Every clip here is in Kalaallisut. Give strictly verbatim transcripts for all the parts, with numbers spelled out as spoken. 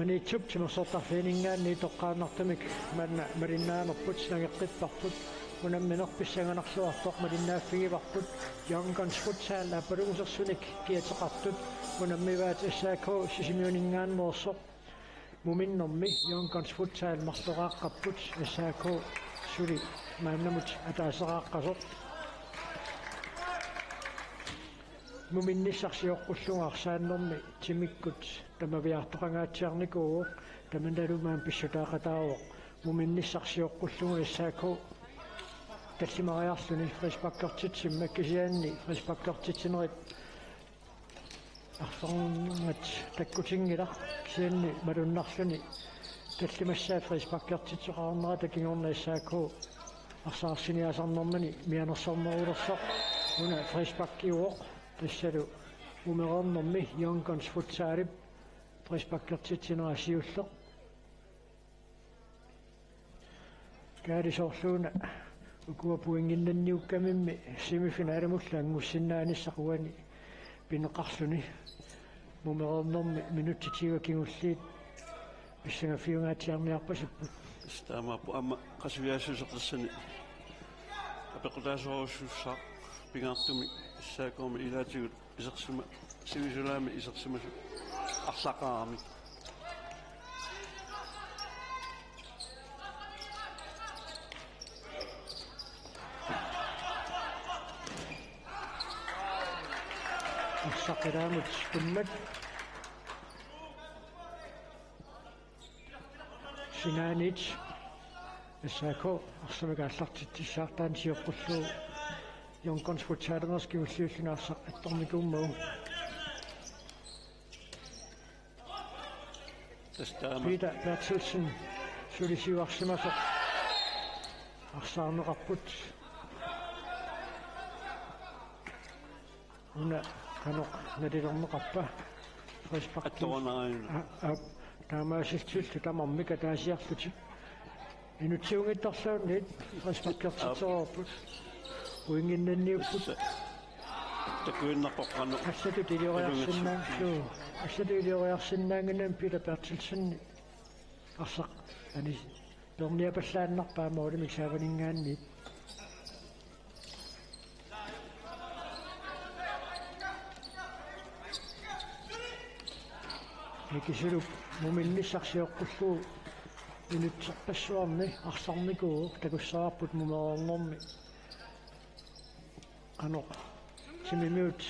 Maniitsup timersortarfianinngaanniit toqqaannartumik maanna malinnaanerput nangeqqipparput. Unammineq pissanganarluartoq malinnaaffigivarput. Young Guns Futsal aappalungusersunik kiateqartut unammivaat S A K Sisimiuninngaanneersoq. Muminnermi Young Guns Futsal marloraaqqapput, S A K suli maannamut ataaseraaqqasoq. Muminnissaq sioqqullugu arsaannermi timikkut tamaviaartoqangaatsiarnikuuvoq, tamannalu maani pissutaaqataavoq. Muminnissaq sioqqullugu S A K tallimariarluni frisparkertitsimma, kisianni frisparkertitsinerit arferngata takkutinngilaq, kisianni malunnarluni tallimassaat frisparkertitseqarnerata kingorna S A K arsaq arsiniaasarnermini mianersornerulersoq. Una frisparkiuvoq, tassalu mumereernermi Young Guns Futsalip frisparkertitsinera siulleq. Kaali, soorluuna ukua pointinnanniukkamimmi semifinalimullu anngussinnaanissaat uani pineqarluni. Mumereernermi minutsit tyve kingulliit pissangaffiungaatsiarniarpasipput. Tassa taamaappoq, aamma qasujaassuseqassani apeqqutaasorujussuussaaq pingaartumik S A K-mi ilaatigut isersima-, sivisulaami isersimasut arlaqaramik. Arsaq ilaamut tummat. Sinaaniit S A K arsamik aallartitsissaartaani sioqqullugu Young Guns Futsalinersi kingulliulluni arsaq attornikuummagu. Tassa taama. Peter Berthelsen suli siuarsimasoq arsaarneqarput. Una qanoq nalilerneqarpa? Frispark. Attuuneraajuna. Aa, aa, taamaasillutik tamarmik ataasiarlutik. Inutsiunngitsorluunniit frisparkertitsereerput. Pointinnanniupput. Takuinnarpoq qanoq. Allatut ilioriarsinnaan-, ilungersu-, suu. Allatut ilioriarsinnaannginnami Peter Berthelsen arsaq anis-, peerniapallaannarpaa målimik saavaninngaanniit. Mikisulup muminnissaq sioqqullugu minutserpassuarni arsarnikuuvoq, takussavarput mumereernermi qanoq timimiut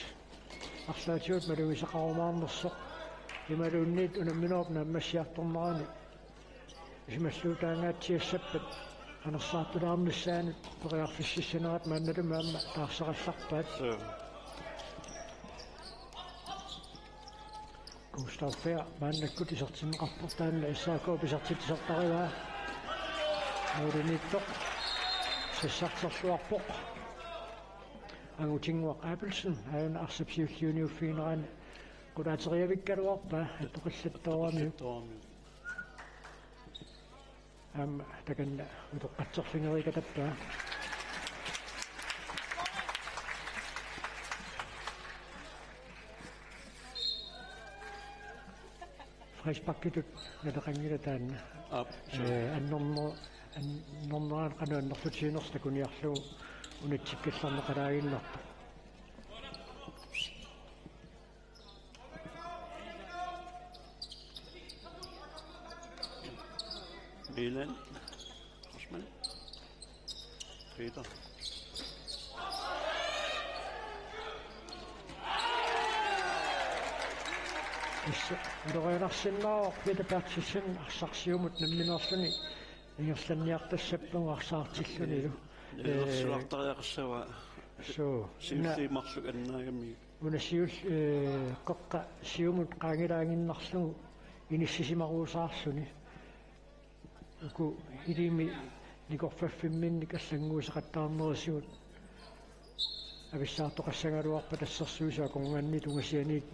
arlaatigut malugisaqarumaarnersoq imaluunniit unamminerup naammassiartornerani isumalluutaangaatsiassappat anersaartulaarnissaanut periarfississanerata maannalumi aamma taarserallarpaat. Joo. Gustav Fehr maannakkut isertinneqarpoq, taanna S A K-p isertitsisartarivaa. Målimiittoq sassarterluarpoq. Angutinnguaq Abelsen aajuna arsap siulliuniuffiginerani qulaateriavikkaluarpaa, attoqillattooramiuk. Attoqillattooramiuk. Aamma takanna utoqqatserfigereerikatappaa. Frisparkitut naleqanngilaq taanna. Aap, suu. Ee, annerner-, annernerani qanoq annertutiginersoq takuniarlugu unitsikkallarneqalaaginnartoq. Milan. Rosman. Peter. Tassa ilorianarsinnaavoq Peter Berthelsen arsaq siumut nammineerluni ingerlanniartassappagu arsaartillunilu. Ee, ilersuartariaqassavaa. Suu. Siulliit marluk annaagamiuk. Una siul-, ee, qeqqa siumut qaangilaaginnarlugu inissisimaruusaarluni. Uku ilimi nikorfaffimminnik allannguuseqattaarnerisigut avissaartoqassagaluarpat assersuisut akornanniit tungasianiit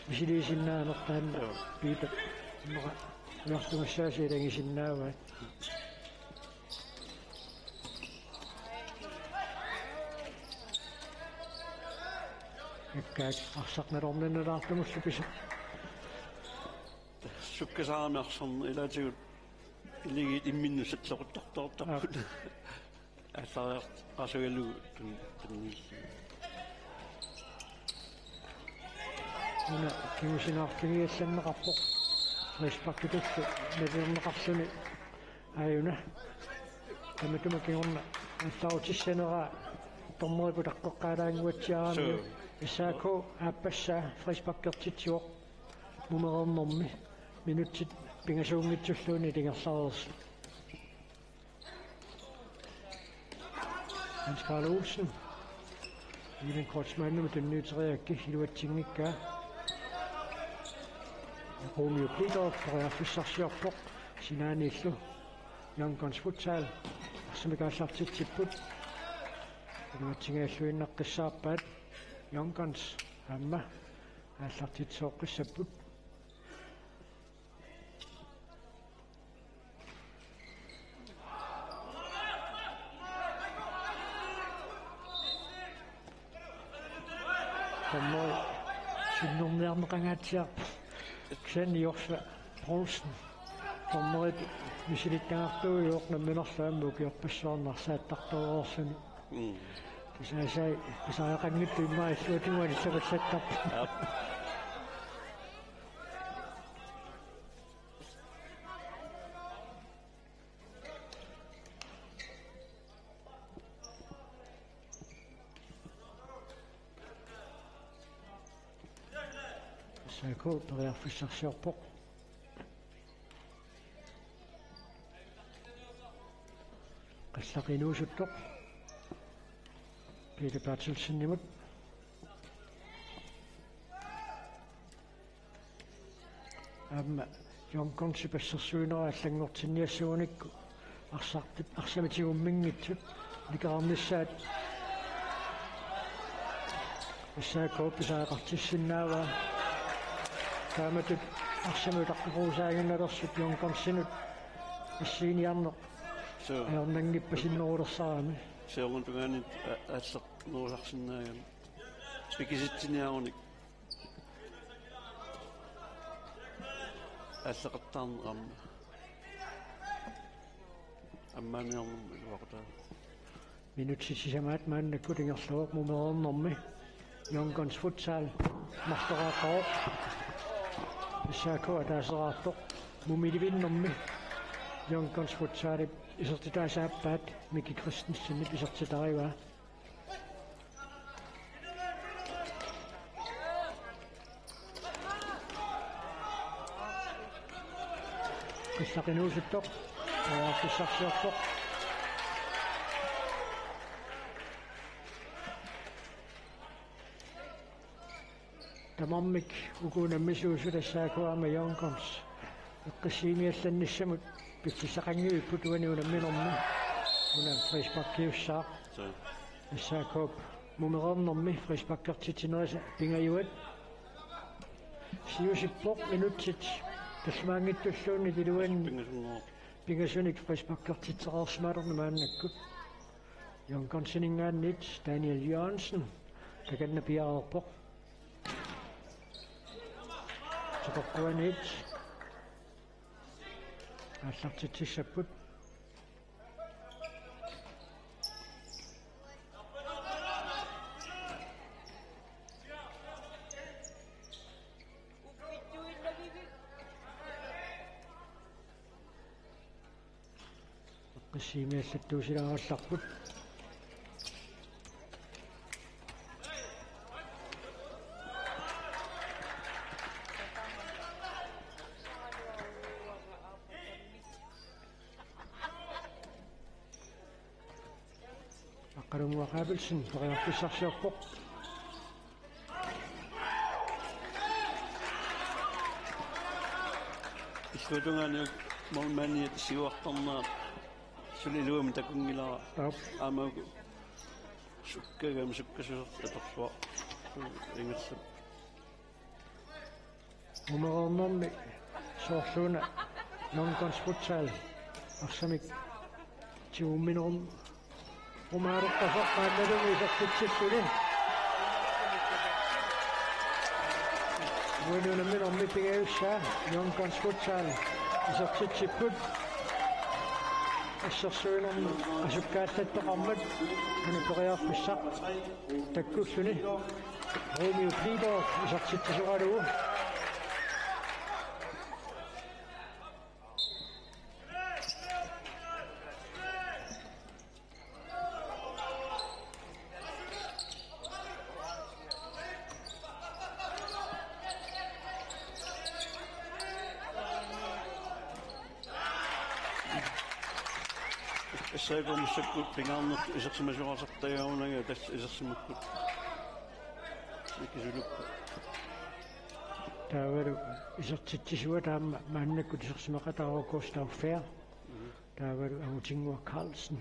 misiliisinnaaneq taanna. Joo. Piitap immaqa ujartugassaasi ilagisinnaavaat. Ikkaat arsaq nalorninnilaartumullu pisoq. Sukkasaarami arsaarneq ilaatigut iligiit imminnut salloquttartoortarput. Aap. Aallartaqasugalugu tun-, tunniullugu. Una kingusinaarfigiallanneqarpoq. Frisparkitullu nalilerneqarluni aajuna. Tamatuma kingorna allaarutissaneraa dommerip utaqqeqqaalaannguatsiaramiuk. Suu. S A K aappassaa frisparkertitsivoq. Mumereernermi minutsit pingasuunngitsulluunniit ingerlareersut. Hans Karl Olsen. Ivan Kreutzmannimut tunniuteriarakku iluatsinngikkaa. Romeo Peter periarfissarsiorpoq sinaaniillu. Young Guns Futsal arsamik aallartitsipput. Iluatsinngilluinnaqqissaarpaat. Young Guns aamma aallartitsooqqissapput. Dommeri sinnerniarneqangaatsiarpoq. Kisianni Joshua Poulsen dommerit misilittagartuujuvoq namminerlu aamma ukiorpassuarni arsaattartoreerluni. Mm. Tasaasai pisariaqanngitsut immaqa illuatungaani sapallattarput. Aap. S A K periarfissarsiorpoq. Qallaq inuusuttoq Peter Berthelsenimut. Aamma Young Gunsip assersuinera allanngortinniassagunikku arsartip-, arsamik tigumminngitsut nikerarnissaat S A K pisariaqartissinnaavaa. Taamatut arsamik utaqqeqqusaannginnalersoq Young Gunsinut assiiniarneq. Suu. Ajornanngippasinnerulersarami. Siornatungaani a-, aallernerusarsinnaagami. Pikisitsiniarunik. Aalleqattaarneq aamma. Ammaaniarnermut iluaqutaavoq. Minutsit sisamaat maannakkut ingerlavoq mumereernermi. Young Guns Futsal marloraaqaaq. S A K ataaseraartoq. Mumilivinnermi Young Guns Futsalip isertitaasa aappaat Miki Christensenip isertitarivaa. Qallaq inuusuttoq. Periarfissarsiorpoq. Tamarmik uku unammisuusut S A K aamma Young Guns eqqissiimiallannissamut piffissaqanngivipput uani unamminermi. Una frisparkiussaaq. Suu. S A K-p mumereernermi frisparkertitsinerisa pingajuat. Siusippoq minutsit tallimaanngitsulluunniit iluanni. Pingasunngooq. Pingasunik frisparkertitseqarsimaalerneq maannakkut. Young Gunsininngaanniit Daniel Jørgensen takanna piareerpoq. Takoqquaniit aallartitsissapput. Eqqissiimiallattuusilaarallarput. Aqqalunnguaq Abelsen periarfissarsiorpoq. Illuatungaani målmandiat siuartarnerat suli iluamik takunngilara. Aap. Aamma uku sukkagami sukkasuusertut atorluarput. Ingerlavoq. Mumereernermi soorluuna Young Guns Futsal arsamik tigumminerum umaarukkasoq maannalu isertitsilluni. Uani unamminermi pingajussaa Young Guns Futsal isertitsipput. Assersuinermi asukkaallattoqarmat una periarfissaq takkulluni Romeo Peter isertitsisoralugu. S A K massakkut pingaarnertut isersimasoraartartariaqarunanga, tassa isersimapput. Nikisulupput. Taavalu isertitsisuat aamma maannakkut isersimaqataavoq Gustav Fehr. Mhm. Taavalu Angutinnguaq Carlsen.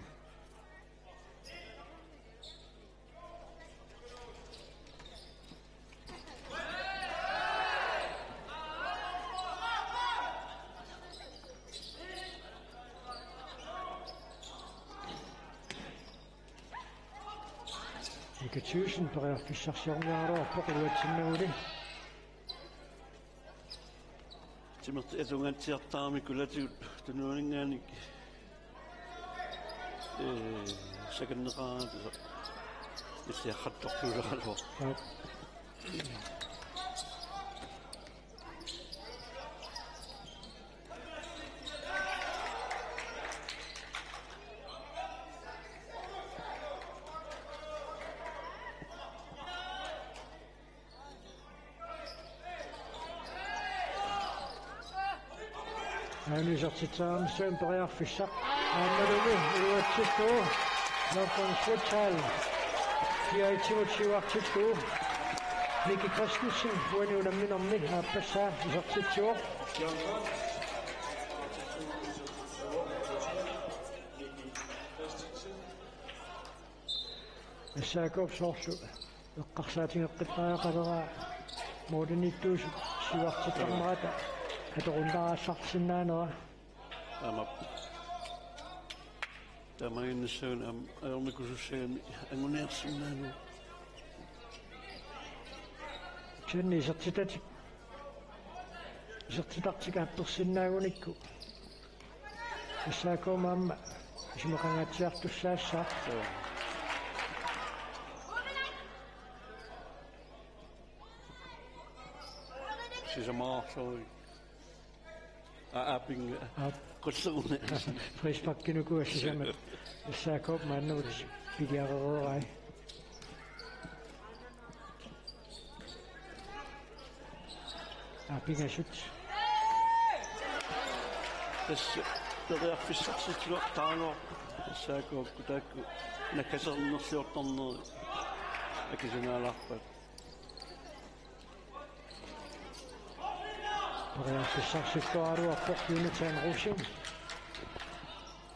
Mika Thyssen periarfissarsiorniaraluarpoq iluatsinnaguli. Timertip atungaatsiartarami qulatigut tunuaninngaanniit, ee, sakanneqaraangat issiaqqattortuuleraluaq. Aap. Aani isertitseriarnissaanut periarfissaq. Aammalumi iluatsittuuvoq Northern Futsal. Kia itimut siuartittuuvoq. Miki Christensen uani unamminermi aappassaa isertitsivoq. S A K-p soorlu eqqarsaatigeqqittariaqaleraa målimiittuusut siuartittarnerata atorunnaraasarsinnaanera. Aamma. Tamanna S A K-p aamma ajornakusussagami anguniarsinnaaneq. Kisianni isertitatik, isertitartik aappersinnaagunikku S A K-p aamma isumaqangaatsiartussaassaaq. Joo. Sisamaarsui. Aa, aapinga. Aap. Qulleruni. Frisparkinuku sisamat. S A K-p maannakkut piliarereerai. Aa, pingasut. Tassa periarfissarsiortarlugu S A K-kkut taakku nakkasernerliortarneri akisunaalaarpaat. Periarfissarsiorluaraluarpoq Jonathan Rosing.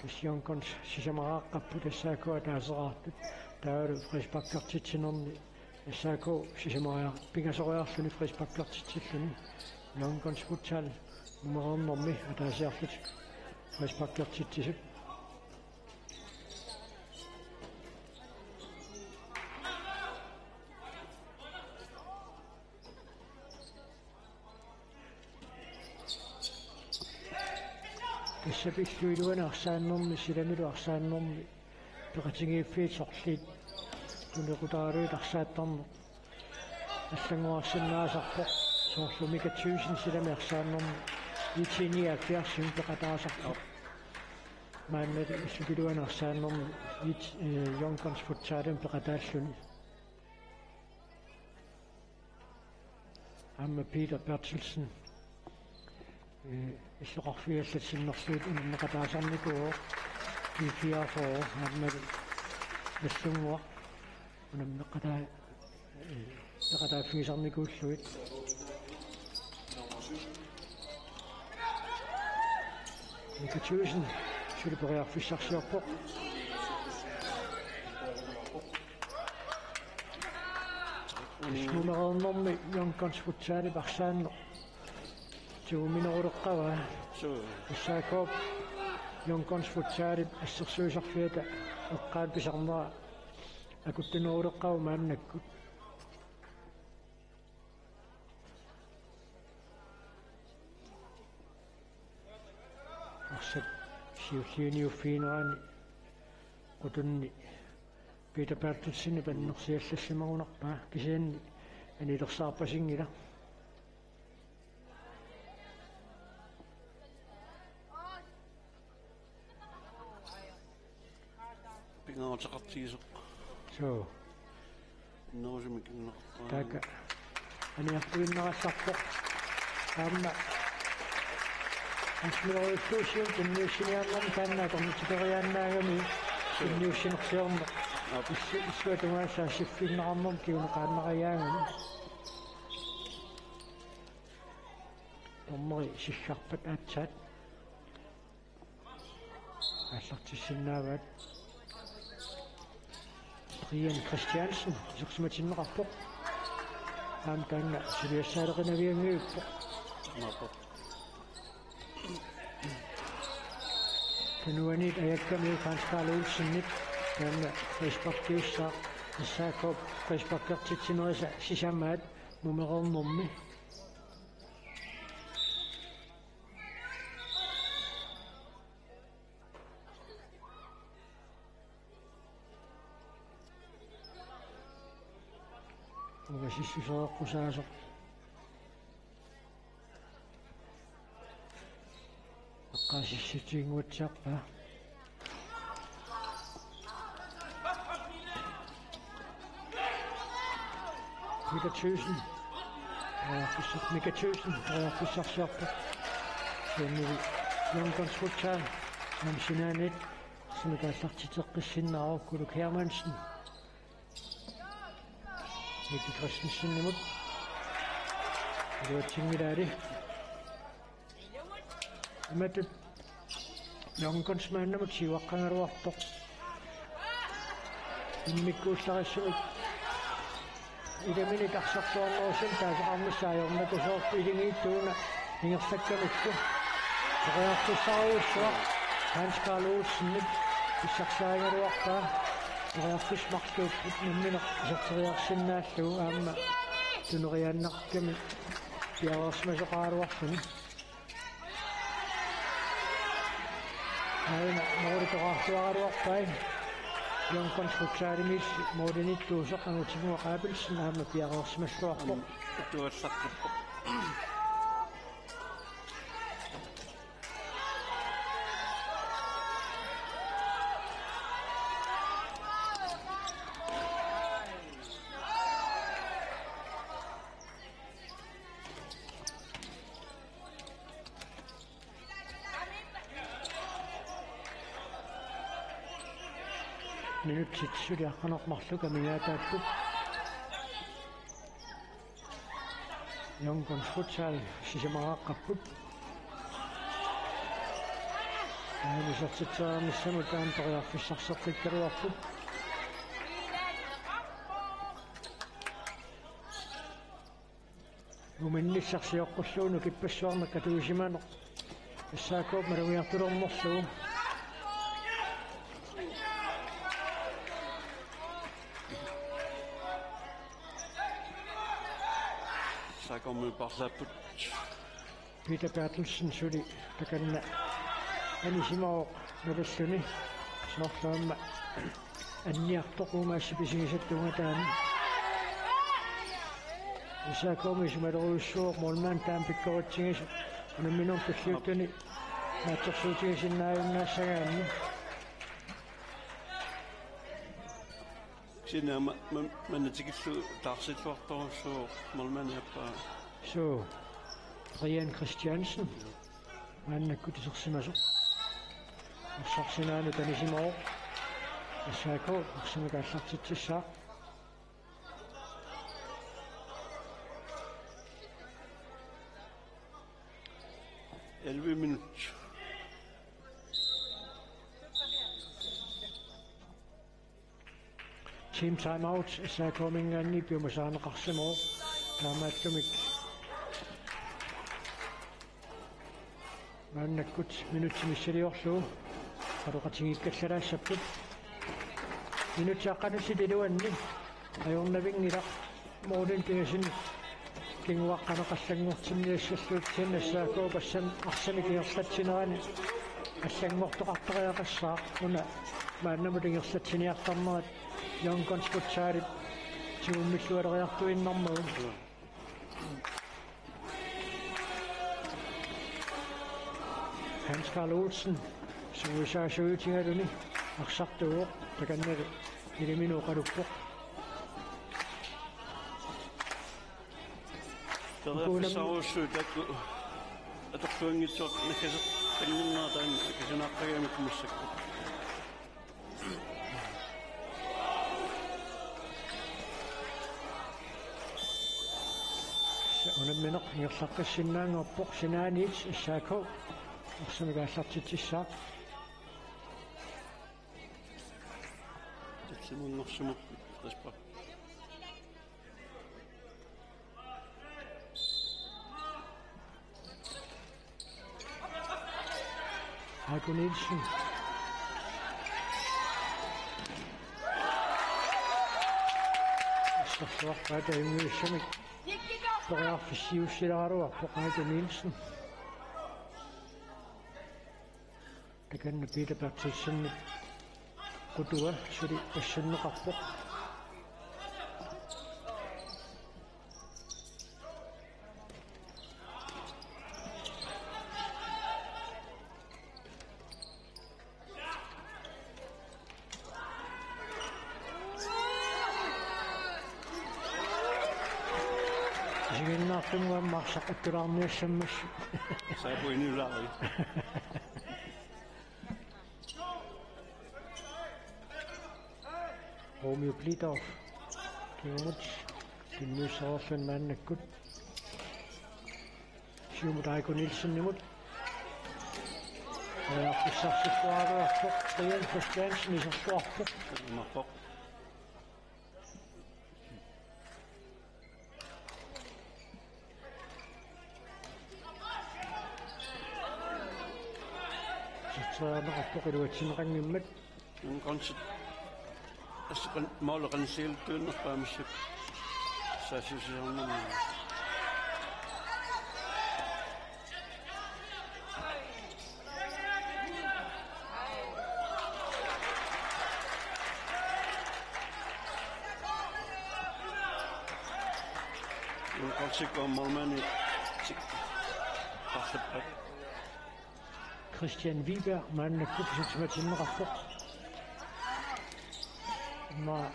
Tassa Young Guns sisamaraaqqapput S A K ataaseraartut. Taavalu frisparkertitsinerni S A K sisamariar-, pingasoriarluni frisparkertitsilluni. Young Guns Futsal nummereernermi ataasiarlutik frisparkertitsisut. Tassa pilluiluani arsaannermi, silamilu arsaannermi, peqatigiiffiit sorliit tunequtaralugit arsaattarneq allanngorsinnaasarpoq, soorlu Mika Thyssen silami arsaannermi, I T nioghalvfjerdsimi peqataasarpoq. Maanna pilluiluani arsaannermi, I T, eh, Young Guns Futsalimi peqataalluni. Aamma Peter Berthelsen, eh, illoqarfiit allat sinnerlugit unammeqataasarnikuuvoq, P fireogfyrre, aamma Nagdlunguaq, unammeqataa-, eh, peqataaffigisarnikuullugit. Mika Thyssen, suli periarfissarsiorpoq. Nummereernermi Young Guns Futsalip arsaanneq tigumineruleqqavaa. Suu. S A K-p Young Guns Futsalip assersuisarfiata eqqaani pisarnera akuttuneruleqqavoq maannakkut. Siulliuniuffiginerani qutunni Peter Berthelsenip annersiallassimagunarpaa, kisianni anilersaarpasinngilaq. Pingaaruteqartigisoq. Suu. Innerusumik innerpaa. Taakku aniartuinnarallarpoq. Aamma Asmiorujussuusium tunniussiniarnermi taanna atornitikeriaannaagami. Suu. Tunniussinersiorneq. Aap. Issu-, issuatungaassaasiffiinnararnermi kinguneqaannariaagami. Dommeri siggarpat aatsaat aallartissinnaavaat. Brian Christiansen isersimatinneqarpoq. Aamma taanna suliassaaleqinavianngilaq. Maappoq. Tunuaniit ajakkami Hans Karl Olsenip taanna frisparkiussaaq, S A K frisparkertitsinerisa sisamaat mumereernermi. Ungasissuseqqusaasoq. Eqqaasissutiginnguatsiarpaa. Peter Thyssen. Periarfissar-, Mika Thyssen, periarfissarsiorpoq. Siummi London Futsal, aamma sinaaniit, sumik aallartiteqqissinnaavoq Kuluk Hermansen. Miki Christensenimut. Iluatsinngilaali. Imatut Young Guns maannamut siuaqqagaluartoq. Immikkuullarissumik. Ilaminit arsartuarnerusumik taasaqarnissaq ajornakusoorpoq, iligiittuuna ingerlakkamikku. Periarfissarujussuaq Hans Karl Olsenip pissarsiarigaluarpaa. Periarfissaq marluupput nammineq iserteriarsinnaallugu aamma tuneriaannartumik piareersimasoqaraluarluni. Aana mooritoraartuaraluarpai. Young Guns Futsalimiit mooriniittuusoq Angutimmuaq Abelsen aamma piareersimalluarpoq. Tuallaqqippoq. Minutsit suli aqqaneq-marluk amigaataapput. Young Guns Futsal sisamaraqqapput. Aana isertitseriarnissamut taanna periarfissarseqqikkaluarpoq. Uminnissaq sioqqullugu nukippassuarnik katuisimaneq S A K-p malugiartulernerlugu. S A K-mi parlaapput. Peter Berthelsen suli takanna anisimavoq nalalluni. Soorlu aamma anniartoq uumaassi pisigisattunga taanna. S A K-mi isumalerujussuuvoq målmand taama pikkoritsigisoq. Unamminermi tulliuttuni naatsorsuutigisinnaajunnaassagaanni. Sina ma-, ma-, manna tikillugu taarsilluartorujussuuvoq målmandiappaa. Suu. Brian Christiansen. Maannakkut isersimasoq. Arsaq sinaanut anisimavoq. S A K arsamik aallartitsissaaq. Elleve minut. Team timeout, S A K-minngaanniit piumasarineqarsimavoq. Taamaattumik maannakkut minutsi missiliorlugu qaloqatigiikkallarsapput. Minutsit aqqanillit iluanni ajornavinngilaq. Målinik pingasunik kinguaqqaneqallanngortinniassallugu, kisianni S A K-p arsamik ingerlatsinerani allanngortoqartariaqassaaq, una maannamut ingerlatsiniartarnerat Young Guns Futsalip tigummillualeriartuinnarmagu. Hans Karl Olsen, suisaasuutigaluni arsartuuvoq, takannalu iliminut oqaluppoq. Periarfissarujussuit taakku atorluanngitsoq nakkaseqqinnginnerat taanna akisunaaqqigamikku massakkut. Unammineq ingerlaqqissinnaanngorpoq, sinaaniit S A K arsamik aallartitsissaaq. Tatsimunnersumapput frispark. Aako Nielsen. Assersuarpaat ajunngivissumik periarfissiuussilaaraluarpoq Aako Nielsen. Takanna Peter Berthelsenip qutua suli passunneqarpoq. Isiginnaartunngua arsaq attulaarniassammassuk. Saapu inulaari. Romeo Blidorf. Kingumut. Tunniussareerluni maannakkut. Siumut Aiko Nielsenimut. Periarfissarsilluaraluarpoq. Brian Christiansen iserluarpoq. Iserluarpoq. Iserteriarneqarpoq iluatsinneqanngimmat. Unkonsit. Asseqan maaleqan siiltuinnarpaamissuk. Saassusiornermi. Unkonsikko målmandi sik. Qarlappat. Christian Wiberg maannakkut pisarsimatinneqarpoq. Immaqa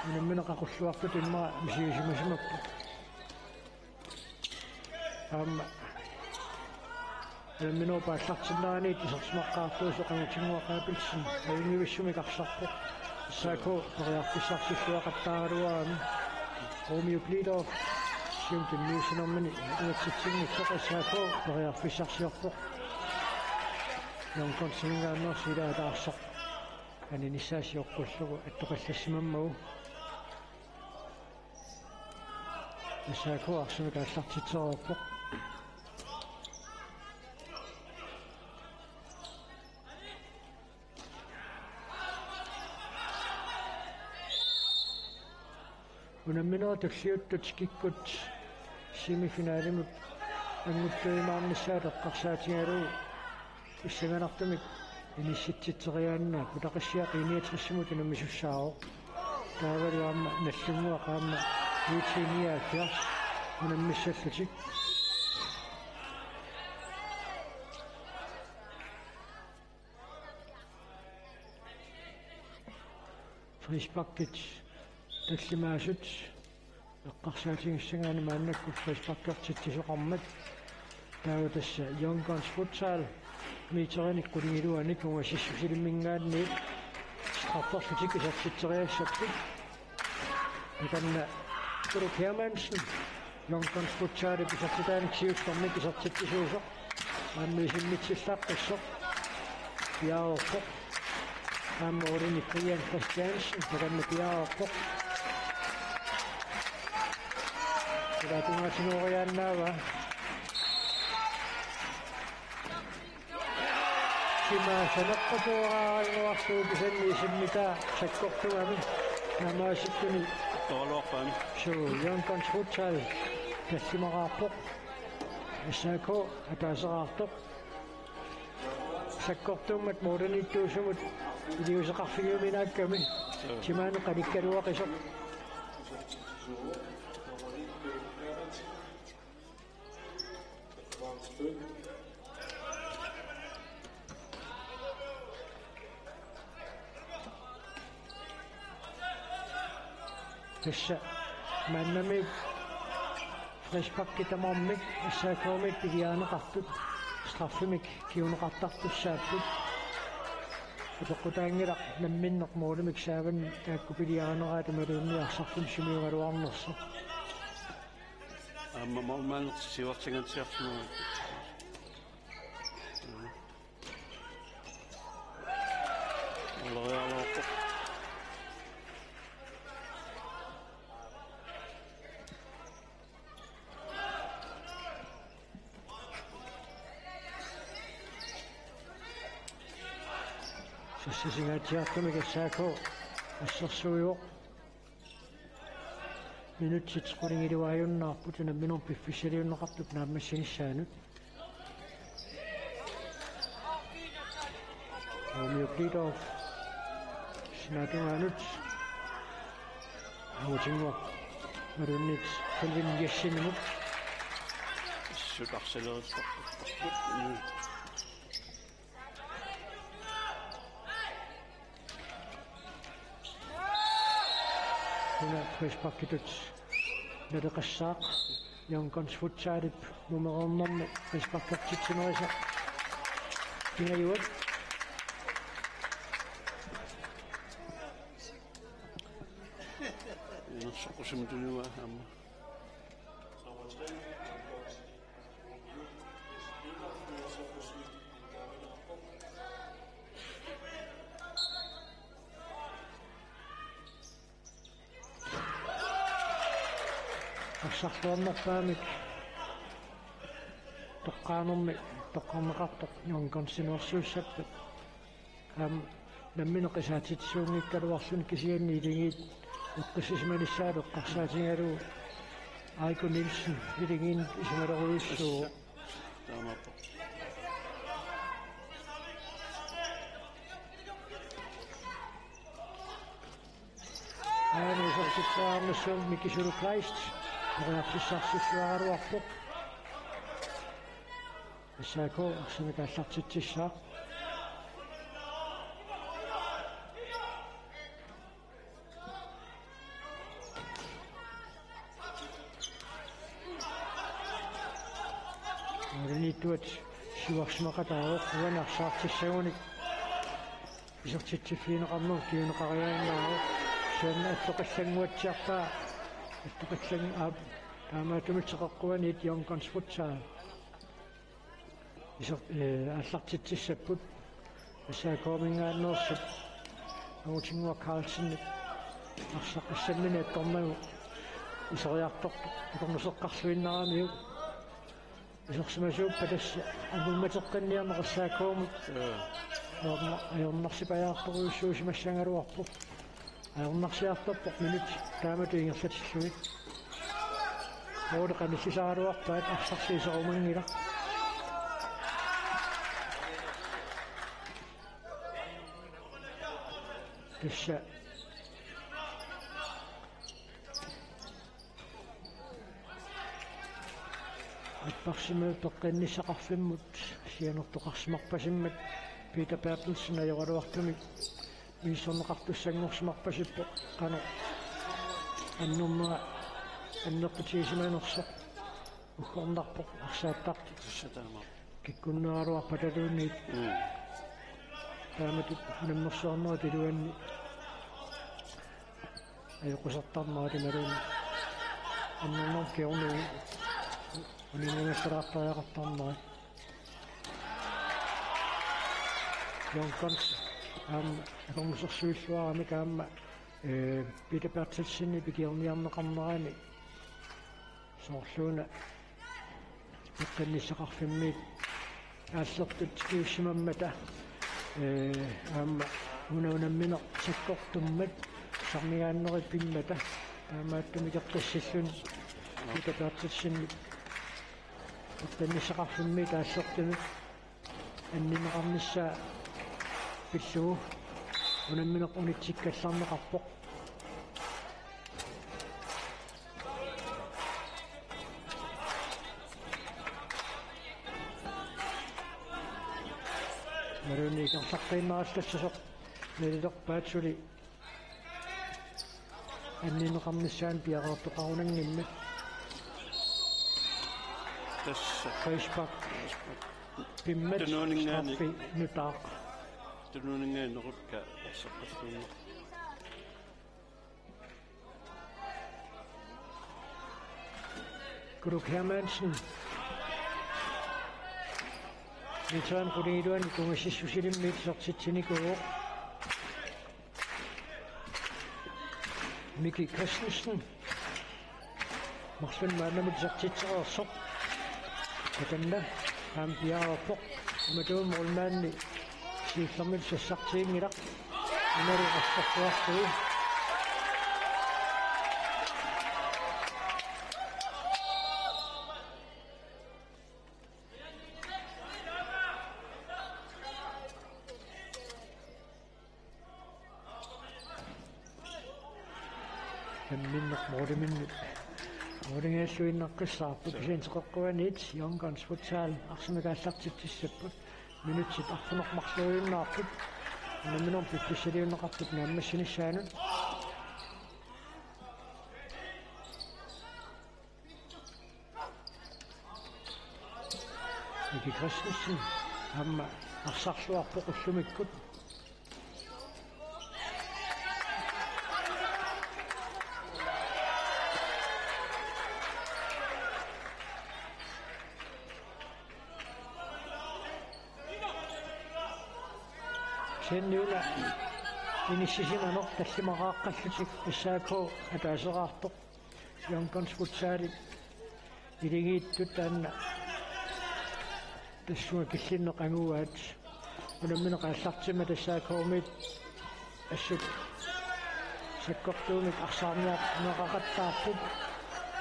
unammineq aqulluartutut immaqa misigisimasimappoq. Aamma unamminerup aallartinneraniit isersimaqqaartuusoq Qangatinnguaq Abelsen ajunngivissumik arsarpoq. S A K periarfissarsilluaqattaaraluarami. Romeo Blidorf siumut tunniussinermini uatsitsinngitsoq S A K periarfissarsiorpoq. Young Gunsimingaanneersoq ilaata arsaq aninissaa sioqqullugu attoqallassimammagu. S A K arsamik aallartitsereerpoq. Unamminerit tulliuttut kikkut semifinalimut annguttuimaarnissaat eqqarsaatigalugu pissanganartumik inissitsitseriaannaa Kutaqissiaq I niogtresimut unammisussaavoq. Taavalu aamma Nagdlunguaq aamma U T nioghalvfjerds unammissallutik. Frisparkit tallimaasut eqqarsaatigissagaanni maannakkut frisparkertitsisoqarmat. Taava tassa Young Guns Futsal meterinik qulingiluanik ungasissusilimminngaanniit strafferlutik isertitseriassapput. Takanna Ulrik Hermansen, Young Guns Futsalip isertitaanik siullermik isertitsisuusoq. Aamma isimmitsillaqqissoq. Piareerpoq. Aamma ulinik Brian Christiansen, takanna piareerpoq. Ila tungaatigooriaannaava. Sima saneqqutigoraannguarlugu kisianni isimmitaa sakkortugami. Taamaasikkuni. Toraluarpaami. Suu, Young Guns Futsal tallimaraarpoq. S A K ataaseraartoq. S Sakkortuummat målimiittuusumut iliuuseqarfigiuminaakkami. Timaanut qanikkaluaqisoq. Tassa maannamiut frisparkit tamarmik S A K-mik pigiaaneqartut straffemik kinguneqartartussaapput. Utoqqutaanngilaq namminneq målimik saavanni taakku piliaaneraat imaluunniit arsartumik sumiugaluarnersoq. Aamma målmandip siuartinngannitsiarsimavoq. Uloriarluarpoq. Sassingaatsiartumik S A K assersuivoq. Minutsit qulingiluaajunnaarput unamminermi piffissaliunneqartup naammassinissaanut. Romeo Blidorf. Sinaatungaanut. Autinnguaq. Marunnik Kelvin Jessenimut. Sutarsaleruttorput. Una frisparkitut naleqassaaq. Young Guns Futsalip numeroornermi frisparkertitsinerisa pingajuat. Inersoqqusimut tunivaa aamma. Arsartuarnerpaamik toqqaanermi toqqarneqartoq Young Gunsinersuussappat. Aamma nammineq qisaatitsisuunngikkaluarluni kisianni iligiit eqqissisimanissaat eqqarsaatigalugu Aiko Nielsen iligiinnut isumalerujussuuvoq. Taamaappoq. Aani isertitseriarnissamut Mikisulu Kleist periarfissarsiussagaluarpoq. S A K arsamik aallartitsissaaq. Marunittuat siuarsimaqataavoq uani arsaartissagunik. Isertitsiffigineqarneq kinguneqariaannaavoq. Sianna attoqillannguatsiarpaa. Attoqillang-, aap, taamaattumik teqeqquaniit Young Guns Futsal. Iser-, ee, aallartitsissapput. S A K-minngaanneersoq Autinnguaq Carlsen arsaqqissammini attornagu iseriartortoq akornuseqqarluinnaramiuk. Isersimasuuppat tassa angumateqqinniarneq S A K-mut. Ee. Ajorna-, ajornarsipajaartorujussuusimassagaluarpoq. Ajornarsiartorpoq minut taamatut ingerlatillugit. Måli qanillisaraluarpaat arsarsiuserumanngilaq. Tassa Apparsimmi peqqinnissaqarfimmut sianertoqarsimarpasimmat Peter Berthelsen ajoraluartumik misissorneqartussanngorsimarpasippoq qanoq annernera annertutigisimanersoq uggornarpoq arsaattartut. Tassa taamaappoq. Kikkunneraluarpataluunniit. Mm. Taamatut unammersuarnerup iluanni ajoqusertarnerat imaluunniit annernermut kingornagut uninngassalaartariaqartarnerat. Young Guns aamma akornusersuilluaramik aamma, ee, Peter Berthelsenip ikiorniarneqarnerani soorluuna peqqinnissaqarfimmiit aallertut tikiussimammata, ee, aamma una unammineq sakkortummat tusarniaannerit pimmata taamaattumik eqqissilluni Peter Berthelsenip peqqinnissaqarfimmiit aallertunut annineqarnissaa pillugu unammineq unitsikkallarneqarpoq. Imaluunniit ingerlaqqiinnarallassasoq nalilerpaat suli annineqarnissaanut piareertoqarunanngimmat. Tassa. Frispark. Pimmat. Tunuuningaanni. Straffi nutaaq. Tunuuningaanni nerukka asseqqassuunneq. Kuruk Hermansen. Mitsuan qulingiluanut ungasissusilimmik isertitsinikuuvoq. Miki Christensen. Marlunnik maannamut isertitsereersoq. Takanna aamma piareerpoq. Imatut målmandi siullermik sassartiginngilaq. Imalu assersuartui. Namminneq måliminnut målingaalluinnaqqissaarput, kisianni teqeqquaniit Young Guns Futsal arsamik aallartitsissapput. Minutsit arfineq-marluinnaapput. Unamminermi piffissaliunneqartut naammassinissaanut. Miki Christensen aamma arsarluarpoq ullumikkut. Kisianni una inissisimaneq tallimaraaqqallutik S A K ataaseraartoq. Young Guns Futsali iligiittut taanna tassunga killinneq anguaat. Unammineq aallartimmat S A K-miit assut sakkortuumik arsaarniarneqaqattaarput.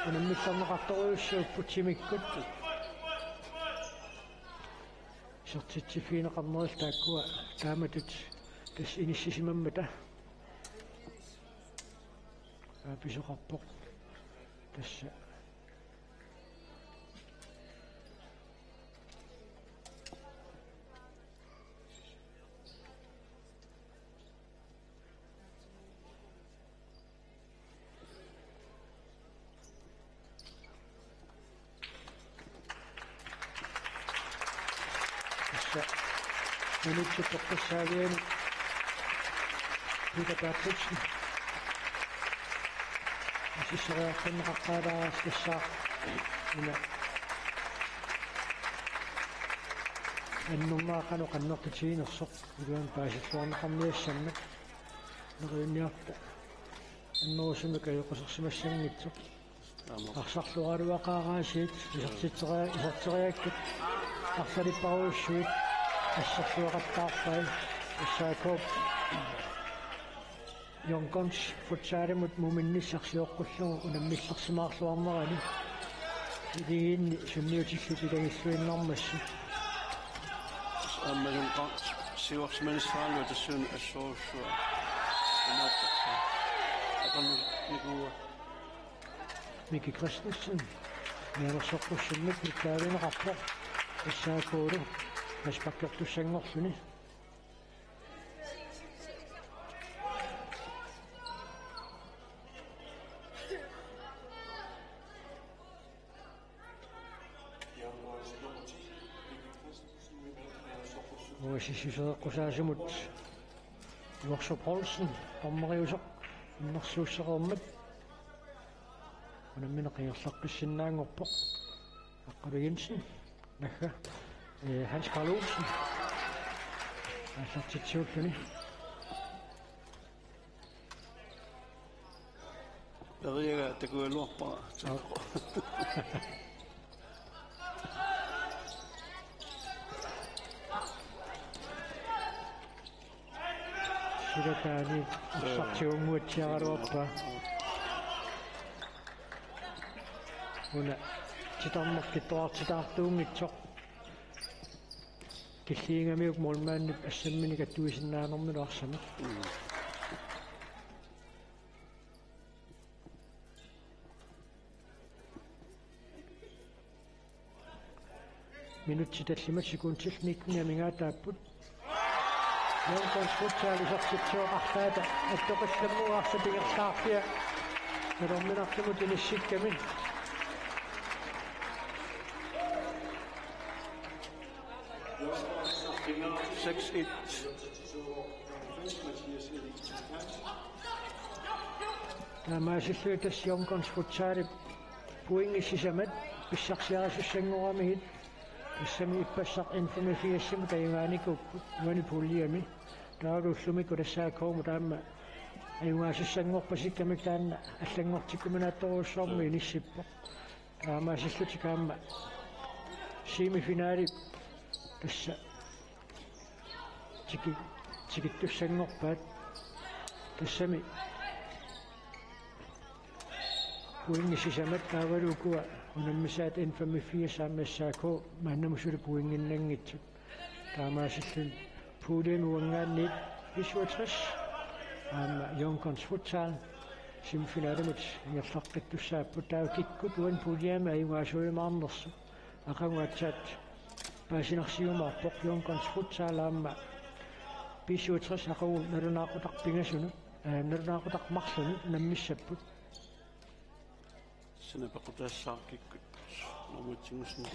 Unammillerneqartorujussuupput timikkut. Isertitsiffigineqarnerillu taakkua taamatut tassa inissisimammata. Aa, pisoqarpoq. Tassa. Tassa minutsit toqqissaavianni Peter Bertelsen assessoriartorneqaqqaalaartoq tassaaq una annernaaq qanoq annertutiginersoq iluani paasilluarneqarniassammat. Neriunniarta annerusumik ajoqusersimassanngitsoq. Aamma. Arsarluaraluaqaaraasiit isertitseri-, iserteriakkit arsalipparujussuit assersueqattaarpai S A K-p Young Guns futsalimut muminnissaq sioqqullugu unammillersimaarluarnerani. Iligiinni sunniutillit ilagilluinnarmassuk. Aamma Young Guns siuarsimanissaralugu tassuuna assorujussuaq. Imaattarsaa. Atornikuua. Miki Christensen. Mianersoqqussummik nittaavigineqarpoq. S A K-lu frisparkertussanngorluni. Uasissusereqqusaasumut Jorsup Olsen dommeriusoq innersuussereermat unammineq ingerlaqqissinnaanngorpoq. Aqqalu Jensen, nagga, eh, Hans Karl Olsen aallartitsiulluni. Periaga takugaluarpara. Aap. Silataani arsartiunnguatsiaraluarpaa. Una titarneq kittuartitaartuunngitsoq. Killiingamiuk målmandip assamminik attuisinnaanermilu arsamik. Minutsit tallimat sekundit nitten amigaataapput. Young Guns Futsal isertitsivoq arlaata attoqqillammugaarlutik ingerlaarlugit. Nalunngilarput inissikkami. Seks et. Taamaasilluni tassa Young Guns Futsalip pointit sisamat pissarsiarisussanngoramikkit. Tassami ippassaq N femogfirsimut ajugaanikuupput uani puljemi. Taavalu ullumikkut S A K-mut aamma ajugaasussanngorpasikkamik taanna allanngortikkuminaattorujussuarmik inissippoq. Taamaasillutik aamma semifinali tassa tiki-, tikittussanngorpaat. Tassami pointit sisamat taavalu ukua unammisaat N femogfirs aamma S A K maannamut suli pointinnanngitsut. Taamaasilluni puljemi uanngaanniit B syvogtres aamma Young Guns Futsal semifinalimut ingerlaqqittussaapput. Taava kikkut uani puljemi ajugaasuujumaarnersut aqagu aatsaat paasinarsiumaarpoq. Young Guns Futsal aamma B syvogtres aqagu nalunaaqutaq pingasunut, eh, nalunaaqutaq marlunut unammissapput. Sina pequtaassaaq kikkut nummer et-iusuni.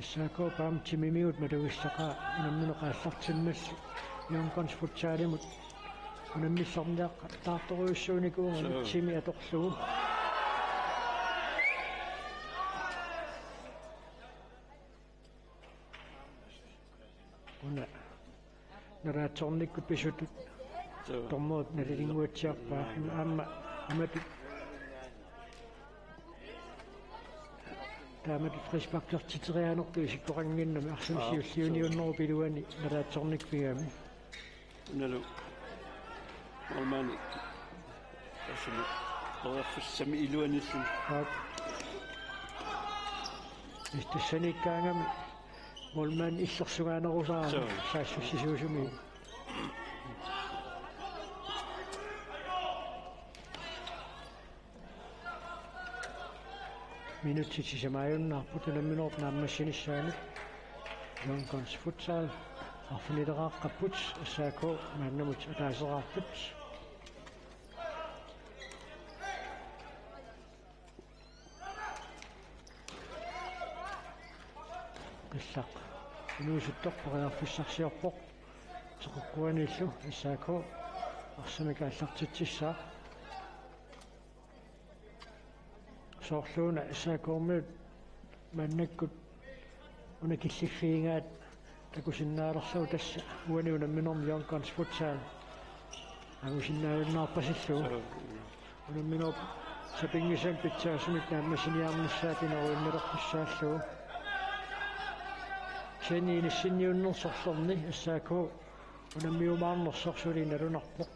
S A K-p aamma timimigut malugissaqaat unammineq aallartimmalli Young Guns Futsalimut unammillerniaqattaartorujussuunikuugami. Suu. Timi atorlugu. Una nalaatsornikkut pisutut. Suu. Dommerit nalilinnguatsiarpaa. Aamma, aamma tu-, taamatut frisparkertiterianertut isikkoqannginnami arsamik. Aa, siulliuniunnerup iluani nalaatsornikkut pigami. Unalu. Målmandi. Tassami. Periarfissami iluanilluni. Aap. Tassaniikkaangami målmandi illersugaanerusaarami. Suu. Saassussisuusumi. Minutsit sisamaajunnaarput unamminerup naammassinissaanut. Young Guns Futsal arfinileqaqqapput, S A K maannamut ataaseraarput. Qillaq inuusuttoq periarfissarsiorpoq. Teqeqquaniillu S A K arsamik aallartitsissaaq. Soorluuna S A K-miut maannakkut una killiffigigaat takusinnaalerlugu tassa uani unamminermi Young Guns Futsal angusinnaajunnaarpasillugu. Unamminerup sapinngisamik pitsaasumik naammassiniarnissaa inooriunnalertussaallugu. Kisianni inissinniunnersorlerni S A K unammiumaarnersoq suli nalunarpoq.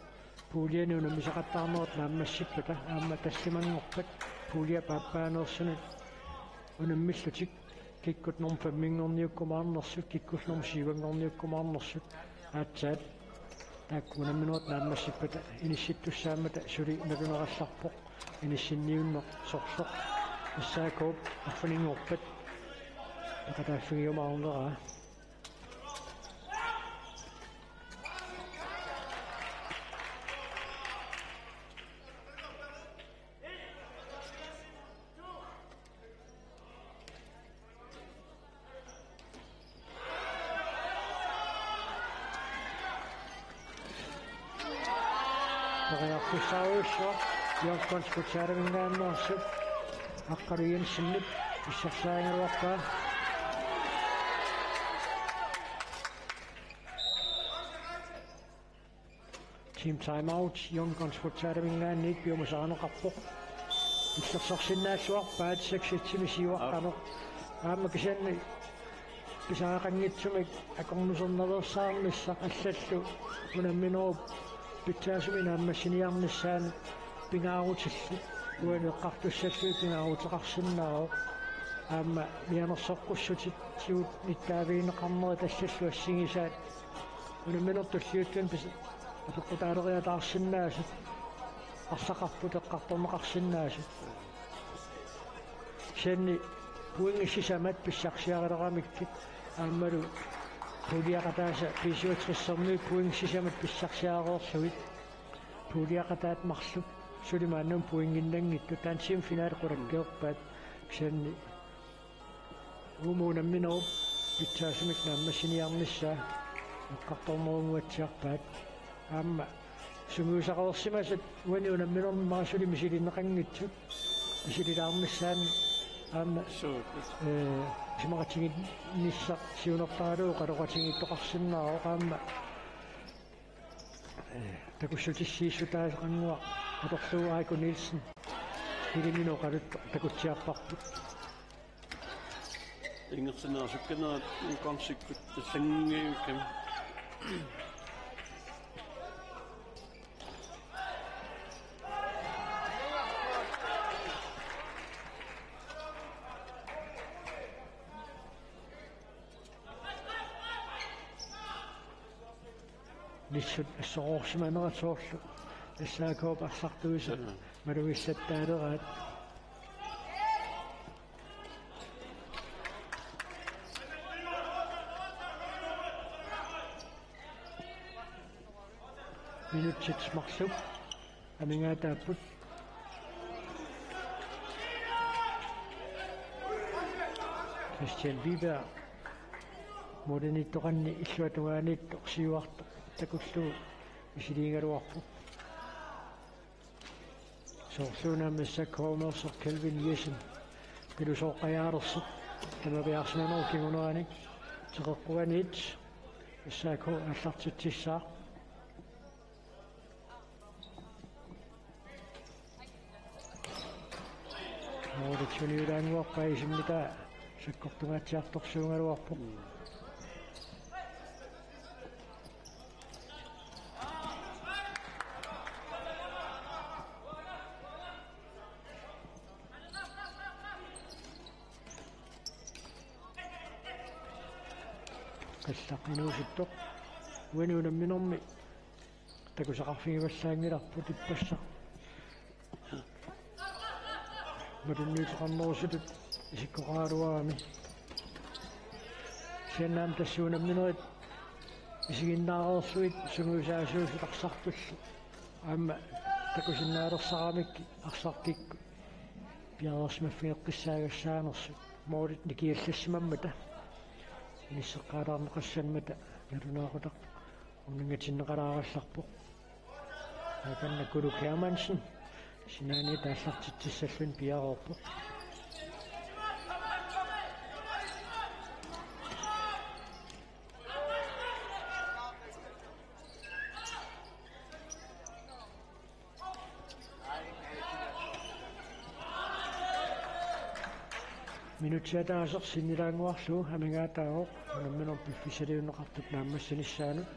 Puljeni unammisaqattaarnerat naammassippata aamma tallimanngorpat puljep aappaaneersunut unammillutik kikkut nummer femminngorniukkumaarnersut, kikkullu nummer syvinngorniukkumaarnersut aatsaat taakku unamminerat naammassippata inissittussaammata suli naluneqallarpoq inissinniunneq sorleq S A K-p arfininngorpat peqataaffigiumaarneraa. Periarfissaarujussuaq Young Guns Futsaliminngaanneersut Aqqalu Jensenip pissarsiarigaluarpaa. Team timeout, Young Guns Futsaliminngaanniit piumasarineqarpoq. Illersorsinnaalluarpaat seks et-imi siuaqqaneq. Aamma kisianni Pisariaqanngitsumik akornusernaveersaarnissaq allallu unamminerup pitsaasumik naammassiniarnissaanut pingaarutillit uani eqqartussallugit pingaaruteqarsinnaavoq. Aamma mianersoqqussutit siut nittaavigineqarnerit allallu assigisaat unamminerup tulliuttuni pis-, apeqqutaaleriataarsinnaasut arsaqarput eqqartorneqarsinnaasut. Kisianni pointit sisamat pissarsiarileraangamikku aammalu puljeqataasa B syvogtres-ermiut pointit sisamat pissarsiareerlugit puljeqataat marluk suli maannamut pointinnanngitsut taanna semifinale qulakkeerpaat kisianni uuma unamminerup pitsaasumik naammassiniarnissaa eqqartornerunnguatsiarpaat aamma sungiusaqalersimasat uani unamminermi aamma suli misilinneqanngitsut misililaarnissaannik aamma Suu. Ee, isumaqatigiinnissaq siunertaralugu oqaloqatigiittoqarsinnaavoq aamma ee, takussutissiissutaasaqannguaq atorlugu Aiko Nielsen iliminut oqaluttoq takutsiarparput. Ingerlaannaq sukkanerat konsikkut allannguikkami. Nissut assoroorsimanerat soorlu S A K-p arsartuisa Mm. malugisattaaleraat. Minutsit marluk amigaataapput. Christian Wiberg målimiittoqarani illuatungaaniittoq siuartoq takullugu misiliigaluarpoq. Soorluuna S A K-meersoq Kelvin Jessen pilusooqqajaalersoq tamaviaarsimanerup kingunerani teqeqquaniit S A K aallartitsissaaq. Moritz uniulaannguarpaa isimmitaa sakkortungaatsiartorsuugaluarpoq. Qillaq inuusuttoq uani unamminermi takusaqarfigivallaanngilarput ippassaq. Matunniuteqarnerusutut isikkoqaraluarami. Kisianni aamma tassa unamminerit isiginnaareerlugit sungiusaasuusut arsartullu aamma takusinnaalersaramikku arsartikkut piareersimaffigeqqissaagassaanersut. Målit nikiallassimammata inisseqqaalaarneqassammata nalunaaqutaq unningatinneqalaagallarpoq. Akanna Kuluk Hermansen sinaaniit aallartitsissalluni piareerpoq. Minutsit ataaseq sinnilaannguarlugu amigaataavoq unamminerup piffissaliunneqartup naammassinissaanut.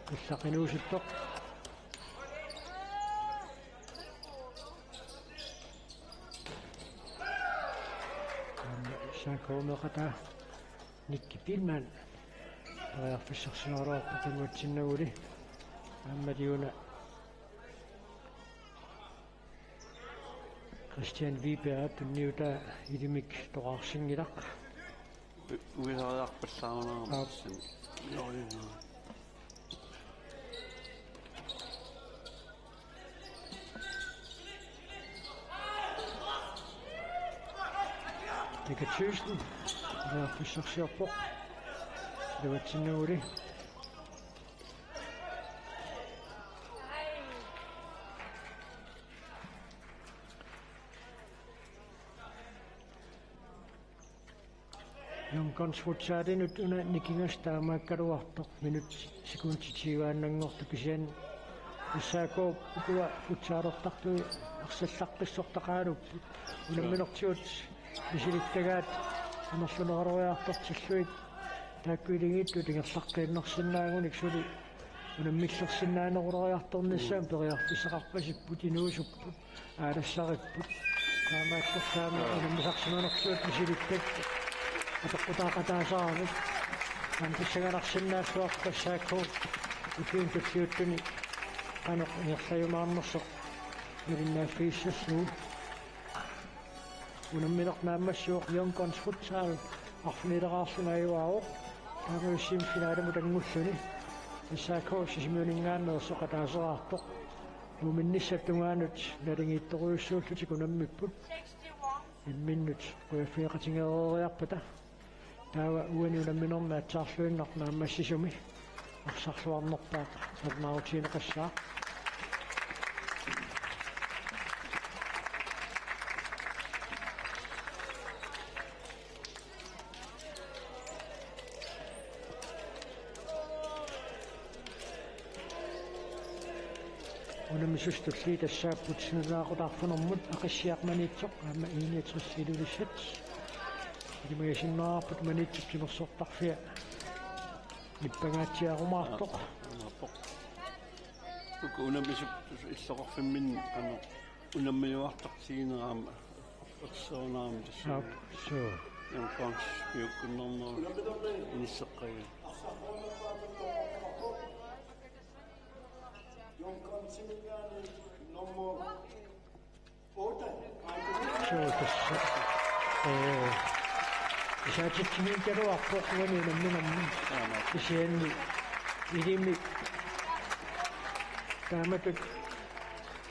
Qillaq inuusuttoq. Aamma S A K-meeqataa Nicky Biilmann periarfissarsioraluarpoq tunguatsinnaguli. Aammaliuna Christian Wiberg tunniutaa ilimik toqarsinngilaq. U-, uisariarpallaarunarami Aap. Tassani. Joo, joo, joo. Mika Thyssen, periarfissarsiorpoq. Iluatsinnaguli. Young Guns Futsalinut una nikingasoq taamaakkaluartoq, minut sekundit tyveannanngortut, kisianni S A K ukua futsalertartui arsallaqqissortaqaluupput. Unamminertigut misilittagaat amerlaneruariartortillugit taakku iligiittut ingerlaqqiinnarsinnaagunik suli unammillersinnaaneruleriartornissaat periarfissaqarpasipput, inuusupput, aalassaripput. Taamaattorli aamma unammisarsimanertigut misilittagaat apeqqutaaqataasaramik. Aamma pissanganarsinnaalluarpoq S A K ukiuni tulliuttuni qanoq ingerlajumaarnersoq malinnaaffigissallugu. Unammineq naammassivoq, Young Guns Futsal arfinileraarluni ajugaavoq. Taamaasilluni finalimut angulluni S A K Sisimiuninngaanneersoq ataasiartoq. Uuminnissap tungaanut naligiittorujussuullutik unammipput. Imminnut qujaffigeqatigereeriarpata. Taava uani unamminermi aatsaarluinnaq naammassisumi arsarluarnerpaaq nalunaarutigineqassaaq. Unammisut tulliit tassaapput nalunaaqutaq arfinermut Aqissiaq Maniitsoq aamma I niogtres Ilulissat. Ilimagisinnaavarput Maniitsup timersortarfia nippangaatsiarumaartoq. Aappoq. Uku unammisut illoqarfimminni qanoq unammiuartartiginera aamma erserunaarami tassa. Aap, suu. Young Guns piukkunnarnerup inisseqqajaat. Suu, tassa. Ee, isaatitsivigigaluarpoq uani unamminermi. Aana. Kisianni ilimi taamatut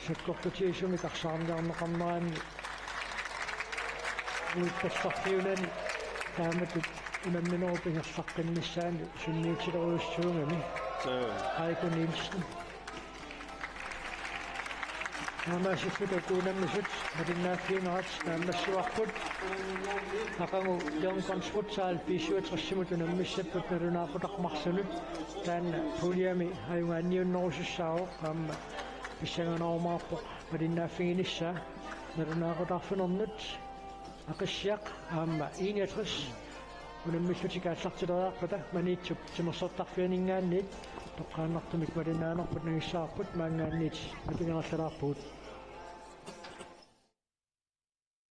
sakkortutigisumik arsaarniarneqarneranni uippallarfiunani taamatut unamminerup ingerlaqqinnissaani sunniutilerujussuugami. Suu. Aiko Nielsen. Taamaasilluta uku unammisut malinnaaffiginerat naammassivarput. Aqagu Young Guns Futsal B syvogtres-imut unammissapput nalunaaqutaq marlunut. Taanna puljemi ajugaanniunnerusussaavoq aamma pissanganarumaarpoq malinnaaffiginissaa. Nalunaaqutaq arfinernut Aqissiaq aamma I niogtres unammillutik aallartileriarpata Maniitsup timersortarfianinngaanniit toqqaannartumik malinnaanerput nangissavarput, maanngaanniit napinngilaarpugut.